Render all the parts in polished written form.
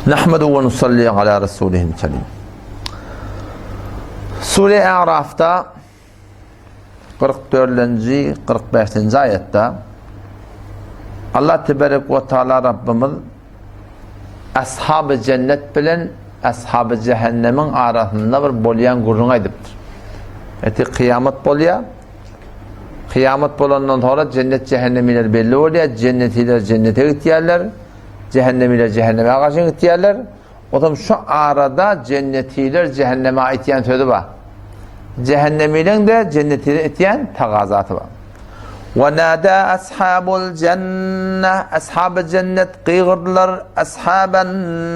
Nahmedu we nusalli ala rasulihil kerim. Sure A'rafda 44-nji, 45-nji aýatda Allah tebarek we taala Rabbimiz ashaby jennet bilen ashaby cehennemiň arasynda bir bolýan gürrüň aýdypdyr. Eti kyýamat bolýar. Kyýamat bolandan soňra jennet cehennemiler belli bolýar. Jennetiler jennete gitýärler. Cehennemiler cehenneme garşy gitýärler. Otam şu arada cennetiler cehenneme aýtýan sözi bar. Cehennemileň de cennetiler etýän tagazaty bar. Ve nada ashabul cenne ashaby cennet gygyrdylar ashaban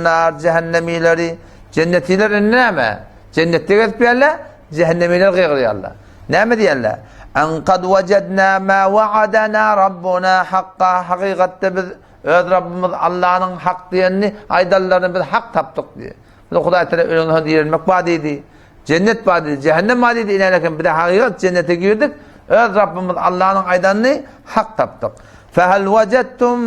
nar cehennemileri cennetiler indi näme? Cennetde gezip ýärler, cehennemiler gygyrýarlar. Näme diýerler? En kad wejadna ma wa'adana rabbuna hakka hakykatda biz öz Rabbimiz Allanyň hak diýenini aýdanlaryny biz hak tapdyk diýýär. Biz Hudaý Teala ölensoň soň direlmek bar diýdi. Jennet bar diýdi, cehennem bar diýdi. Ine eken biz hakykat cennete girdik. Öz Rabbimiz Allanyň aýdanyny hak tapdyk. Fehel wejadtum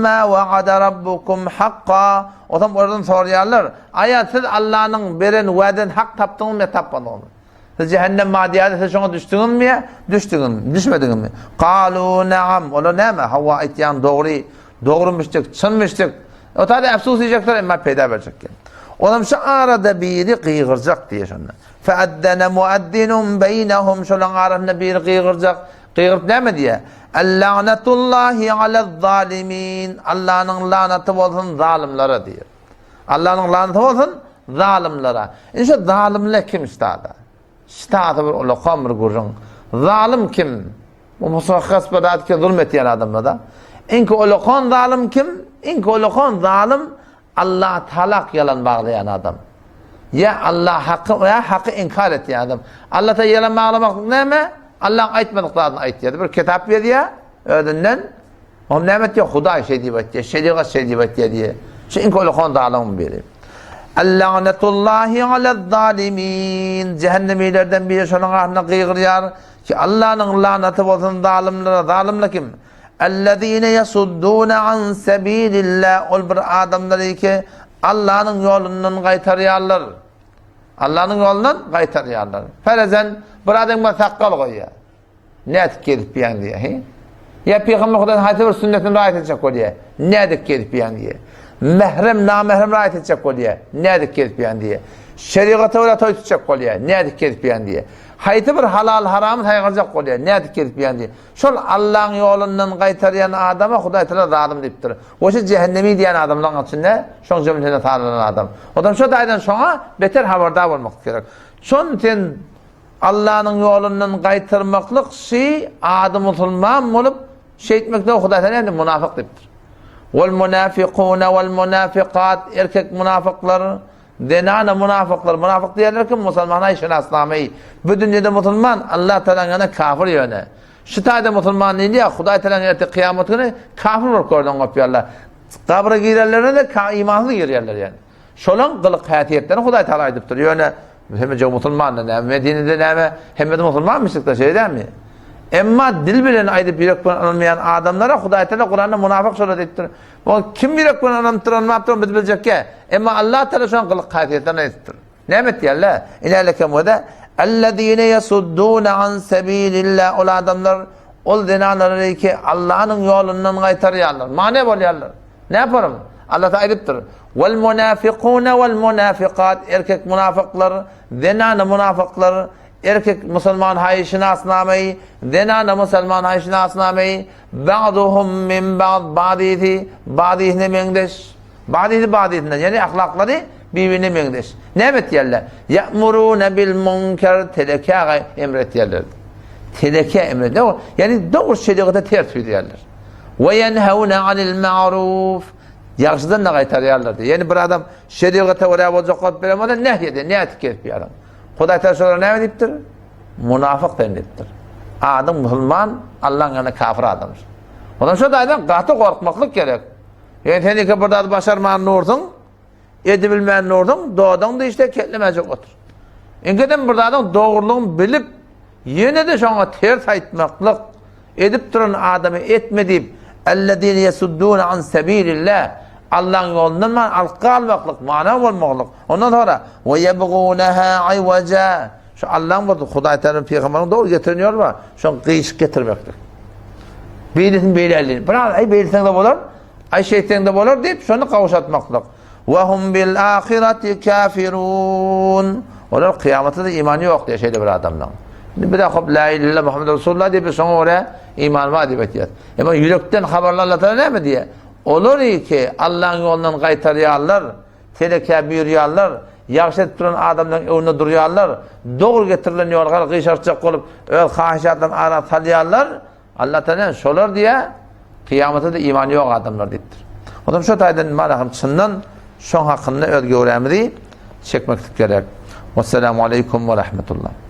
ma wa'ada rabbukum hakka. Otam olardan soraýarlar. Aýa siz Allanyň beren wa'dini hak tapdyňyzmy ýa tapmadyňyzmy? Siz cehennem bar diýýärdi, siz şoňa düşdüňizmi ýa düşdüňizmi? Düşmediňizmi? Galu naam. Olar näme? Hawa aýtýan dogry. Dogry müşrik, çyn müşrik. O taýda äfsus diýjekler, emma peýda berjek. Olam şu arada biri gygyrjak diýýär şonda. Fe'addana muadzinun beýnehum şolaň arasynda biri gygyrjak. Gygyryp näme diýýär? El-la'natullahi alez-zalimin. Allanyň lanaty bolsun zalymlara diýýär. Allanyň lanaty bolsun zalymlara. Indi şu zalymlar kim ştada? Ştada bir ulakan bir gürrüň. Zalym kim? Bu musakhas bir zat ki zulm etýän adamlar-da. Iňki ulakan zalym kim? Iňki ulakan zalym Allah talak ýalan baglaýan adam. Ýa Allah haky ýa haky inkar etýän adam. Allah ta ýalan baglamak näme? Allahyň aýtmadyk zadyny aýtýar. Bir kitap ýazýar özünden. Oňa näme etýär? Hudaý şeý diýip aýtýar, şerigat şeý diýip aýtýar diýýär. Şu iň uly zalymyň biri. El-la'natullahi alez-zalimin. Cehennemilerden biri şonuň ahyna gygyrýar ki, Allanyň lanaty bolsun zalymlara. Zalymlar kim? Ellezine yasudduna an sabilillah. Ol bir adamlar ki, Allanyň ýolundan gaýtarýarlar. Allanyň ýolundan gaýtarýarlar. Ferezen bir adam bir sakgal goýýar. Nädip gezipýäň diýýär, he? Ýa Pygamber Hudaýyň haýsy bir sünnetini raýat etjek bolýar? Nädip gezipýäň diýýär. Mährem, namährem raýat etjek bolýar? Nädip gezipýäň diýýär. Şerigata görä toý tutjak bolýar? Nädip gezipýäň diýýär. Haýsy bir halal, haramy saýgarjak bolýar? Nädip gezipýäň diýýär. Şol Allaň ýolundan gaýtarýan adama Hudaý Tagala zalym diýipdir. We şu jähennemi diýen adamlaryň içinde şoň jümlesine salylan adam. Odam şo taýdan şoňa beter habardar bolmak gerek. Şon sen Allanyň ýolundan gaýtarmaklyk şy ady musulman bolup şeýtmekde Hudaý Tagala indi munafyk diýipdir. Wal munafikuna wal munafikat erkek munafyklar, zenana munafyklar. Munafyk diýerler kim musulmana şenasnameyi. Bu dünýede musulman, Allah Tagalaň ýanynda kafir ýöne. Şu taýda musulman diýilýär, Hudaý Tagalaň erte kyýamat güni kafir bolup görden gopýarlar. Gabra girerlerine de imansyz girýärler ýani. Şolaň gylyk-häsiýetlerini Hudaý Tagala aýdypdyr. Ýöne hemme jog musulmandy näme? Medinede näme? Hemmesi musulmanmyşdyk-da, şeýle dälmi? Emma dil bilen aýdyp ýürek bilen ynanmaýan adamlara Hudaý Tagala Kuranda munafyk şolar diýipdir. Bu kim ýürek bilen ynanypdyr, ynanmapdyr biz biljekkä. Emma Allah Tagala şoň gylyk-häsiýetlerini aýdypdyr. Näme etýärler? Inäleke muda Ellezine yasudduna an sabilillah ol adamlar ol zenanlary ki Allah'yň ýolundan gaýtarýarlar. Mane bolýarlar. Näparym? Allah Taala aýdypdyr. Wal munafiquna wal munafiqat erkek munafyklar, zenana munafyklar, erkek musulman haýşynasnameý, zenana musulman haýşynasnameý, ba'duhum min ba'd ba'disi ba'disine meňzeş. Ba'disi ba'disinden, ýani ahlaklary bir-birine meňzeş. Näme etýärler? Ya'muruna bil munkar telekä emr etýärler. Telekä emr edýär. Ýani dogry şeriata ters ýörýärler. Ve yenhevne anil ma'ruf. Ýagşydan da gaýtarýarlar diýýär. Ýani bir adam şerigata görä boljak bolup beren bolsa näh ýedi, nätip gezip ýaran. Hudaý Taala şolara näme diýipdir? Munafyk sen diýipdir. Adyň musulman, Allaň ýanynda kafir adam. Ondan şo taýdan gaty gorkmaklyk gerek. Ýani sen iki bir zat başarman dursuň, edibilmän dursuň, dodaň dişde ketlemejek otur. Iňkedem bir zadyň dogrulygyny bilip, ýene-de şoňa ters aýtmaklyk, edip duran adamy etme diýip, Ellezine yesuddune an sebilillah. Allaň ýolundan man alyp galmaklyk, mana bolmaklyk. Ondan sonra we yebgunaha iwaja. Şu Allaň bir Hudaý Taala pygamberiň dogry getiren ýoly bar. Şoň gyşyk getirmeklik. Beýlesin beýle. Biraz aý beýleseň de bolar, aý şeýtseň de bolar diýip şony gowşatmaklyk. We hum bil ahireti kafirun. Olar kyýamata da imany ýok diýe şeýle bir adamlaryň. Indi bir hop la ilahe illallah Muhammed Resulullah diýip şoňa görä iman bar diýip aýtýar. Emma ýürekden habarly Allah Taala näme diýýär? Olar ki Allahyň ýolundan gaýtarýarlar, telekä buýurýarlar, ýagşy edip duran adamlaryň öňünde durýarlar, dogry getirilen ýoly gyşartjak bolup öz hahyşatlaryny ara salýarlar. Allah Taala şolar diýä kyýamata da imany ýok adamlar diýipdir. O zaman şu taýdan mana hem çyndan şoň hakynda öz göwrämizi çekmeklik gerek. Wesselamu aleýkum we rahmetullah.